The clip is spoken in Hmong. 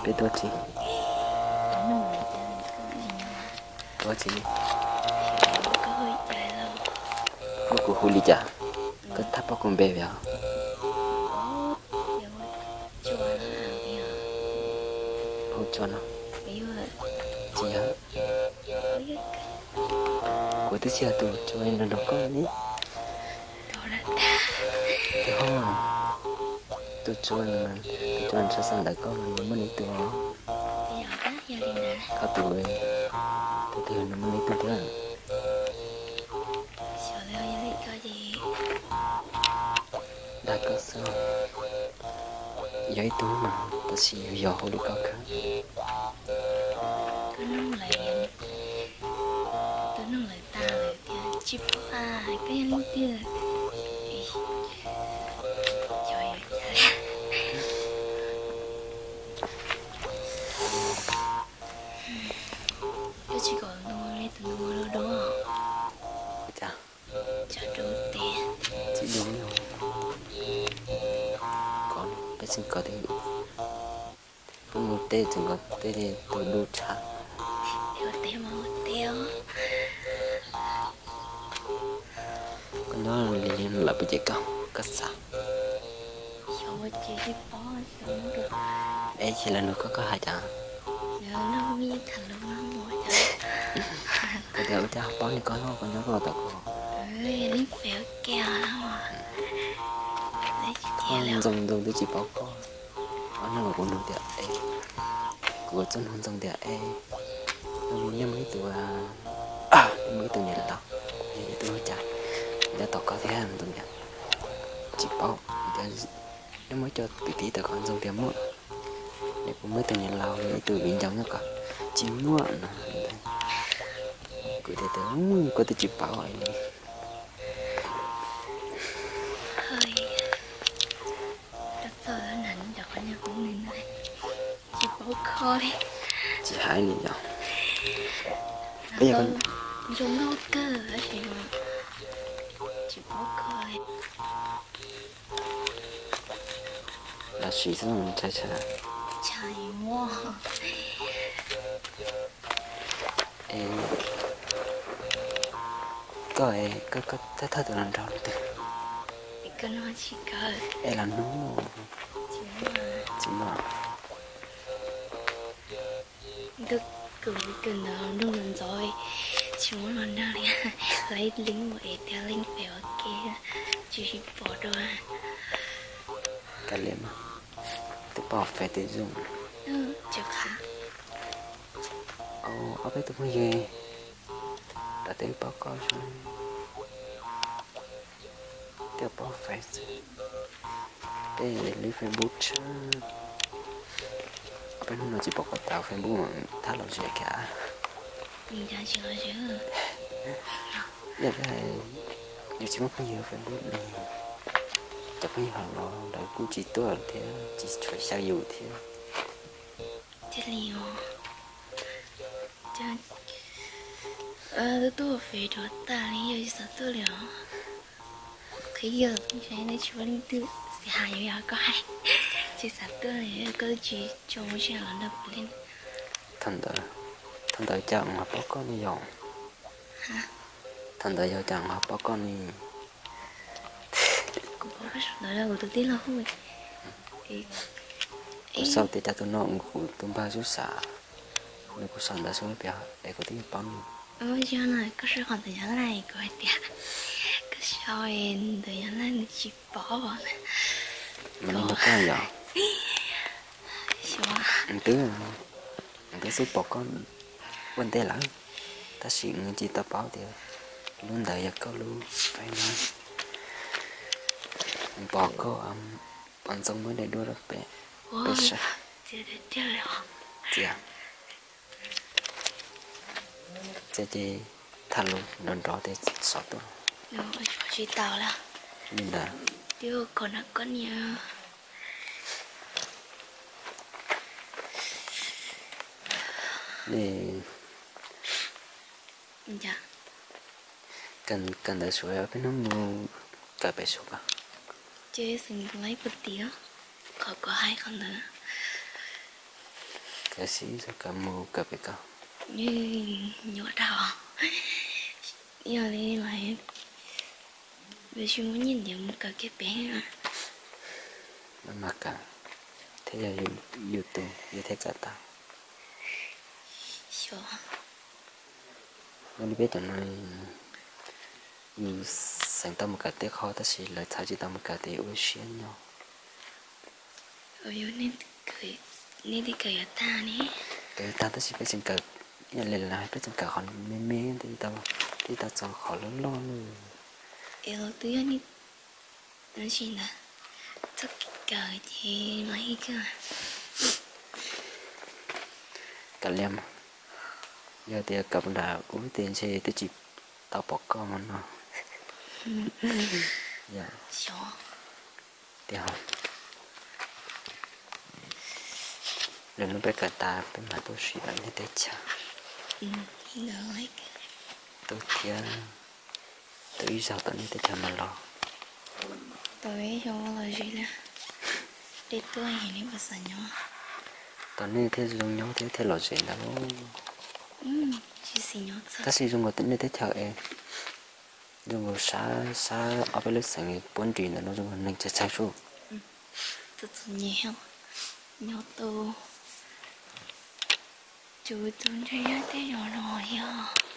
Peb tuaj tsis? Tuaj tsis li. Muab kuv hu li cas? Koj thaj pab kuv npe vim? Hu Tsua no. Tsis yog. Kuv twb tsis yog tus Tsua nrog nrog koj ne. Tus Tsua, tus Tsua, tus Tsua ntshav xav ntawm koj mas nws muaj ib tug. Ho tus, tus twg nws muaj ib tug thiab. Dag koj xwb, yog ib tug mas tab sis yog hu li koj kawg. Tsis paub koj yog leej twg. Koj tsis kom nws li tus nws ua dua. Ua cas? Tsis dua li. Koj peb tseem koj tej, peb mus teb tseem koj tej tus dub tshaj. Ua teb mas ua teb os. Koj nyob li lawm puas ces koj, koj xav? Es cia lawv nug koj, koj hais cas? Koj tias ua cas paub li koj loj, koj nyob koj tom kuv. Ntxoog ntxoog twb tsis paub koj. Ob hnub kuv nug tias, kuv txawm nug ntxoog tias, es nej muaj ib tug, nej muaj ib tug niam laus, yog tus cas nyob tom koj thiab ntxoog tias, tsis paub. Tias, nej muab cov kwv tij tom koj ntxoog tias muaj, nej puas muaj ib tug niam laus, ib tug viv ncaus nyob koj? Tsis muaj no. Kuv tias, koj twb tsis paub li. Tsis hais li yog. Lossis xwb ntshai ntshai. Koj, koj thawj thawj tus hluas nraug no twg? Es los hnub tsis muaj. Kawm ntawv ntuj ntxov ntxov, tsis muab los nrog li. Lawv leej ua es tias leej fem ua ke, tsis sib pom dua. Kav liam mas, twb pom fem twb zoo. Ob peb tus phooj ywg, tam twb paub koj, twb paub fem, tej li Facebook tshaj. Ob peb hnub no tsis pom koj tawm Facebook thab los zem kiag. Yog, yus tsis muaj phooj ywg Facebook li, cov phooj ywg los lawv kuj tsis tuaj thiab tsis tshua xyaw yus thiab. Tiag li os. Twb tuaj fem dua tas li, yog tsis xav tuaj li os. Qhib yog ntshai nej tsis muaj leej twg xav hais yus, yog koj hais tsis xav tuaj li, koj tsis tso sij hawm los nrog kuv li. Thaum ntawd cas ho paub koj ne yom? Thaum ntawd yog cas ho paub koj ne? Kuv paub koj sawv ntawd, kuv tus tij laug hu. Kuv xav tias cas tus no kuv tus npawg xub xav, nws kuv xav ntawd xwb piav es kuv twb paub nws. Yog no koj sau qhov ntawd nyob laj, kuv hais tias koj sau ntawd nyob laj nws tsis paub. Mas nws yog koj yom? Xyov. Twb, twb xub pom koj ua ntej lawm, tab sis nws tsis tau paub tias lub ntawd yog koj lub feem no. Pom koj, pom Ntxoov muab daim duab rau peb, peb saib. Txias, txias ces tham lus nrov nrov tej xov tuaj. Li ntawd. Kawm ntawv suav peb hnub mus kawm pem suav ko. Ces xeem laib puag tim qhov kuv hais qhov ntawd. Kawm xib xwb, kawm mus kawm pem ko. Nyuaj dhau. Yog li los yuav tsis muaj nyiaj ntiav mus kawm kiag pem. Maj mam kawm, thiab yog yus tu yus thiaj kawm tau. Xyov. Yog li peb cov no yus xeem tau mus kawm tej qho tab sis lawv txhais tsis tau mus kawm ces ua siab nyob. Nej twb kawm yuav tag ne? Kawm yuav tag tab sis peb tseem kawm, ib yam li lawv hais peb tseem kawm qhov me me, twb tsis tau txog qhov loj loj li. Es los twb yog nej, tab sis ntawd txoj kev kawm ces mas ib kawm. Kawm liam, yog tias kawm nram ub tias ntshe twb tsis tau pom koj mas no. Xyov. Tiag, lwm hnub peb kawm tas peb mam tuaj sim tom nej teb chaws. Tuaj thiab, tuaj ib zaug tom nej teb chaws mas los. Tau ib zaug los zem na. Dej tuaj es nej puas xav nyob? Tom nej thiaj zoo nyob thiab thiaj lom zem ntawd. Tsis xis nyob txog. Tab sis zoo nkaus nej teb chaws es zoo nkaus sab, sab ob peb lub xeev puab nris ntawm no zoo nkaus neeg tsawg tsawg sub. Txom txom nyem, nyob tau tsuv txuv ntse yog tej zaum no yog.